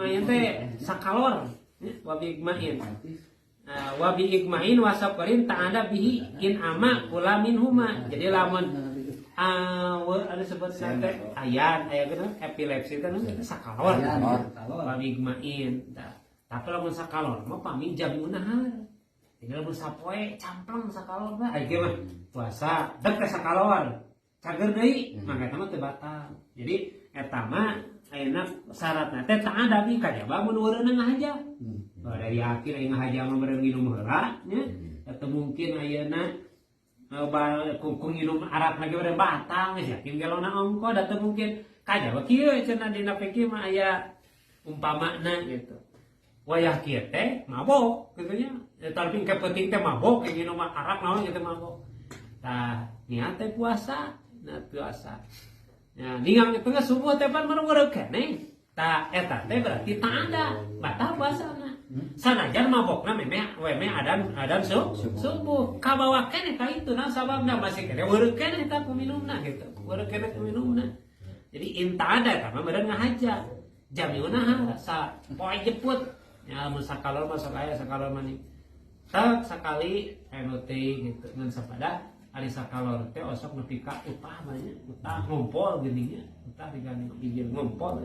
Yang teh sakalor ya, wa bi igmain. Nah, wa bi igmain wa safarin ta'ada bihi in ama kula minhuma. Jadi lamun ada sebut teh ayan aya gitu epilepsi teh itu sakalor. Wa bi igmain. Tah, tapi lamun sakalor mah pami jami'un nahar. Jadi lamun sapoe campleng sakalor mah aya mah puasa dek teh sakalor. Cager deui maka eta mah teu batal. Jadi eta mah ayeuna syaratna teh ta'ada bi kajaba mun eureunna ngahaja. Oh, dari yakin aing ngahaja mah meureun nginum heula nya. Atau mungkin ayeuna ku nginum arak lagi meureun batal geus yakin gelona ongko da teu mungkin kajaba kieu cenah dina fikih mah aya umpamana gitu. Wayah kieu teh mabok gitu nya. Ya, tapi ke penting teh mabok kayak nginum arak naon gitu mabok. Tah niat teh puasa, nah puasa. Ya, ningang itu nggak subuh teh pan meureun ngeureuk keneh. Tah eta teh berarti tak ada batal puasana. Sanajan mabokna memeh we meh adan adan subuh. Kabawa keneh ka itu nah sababna masih keneh weureuh keneh eta ku minumna gitu. Weureuh keneh ku minumna. Jadi in ta'ada eta mah meureun ngahaja. Jami'un nahar sa poe jeput. Ya mun sakalor mah sok aya sakalor mah nih. Tak sakali anu teh gitu ngan sapada ari sakalor teh osok nepi ka utah mah nya, utah ngompol geuning nya, utah digandeng bijil ngompol.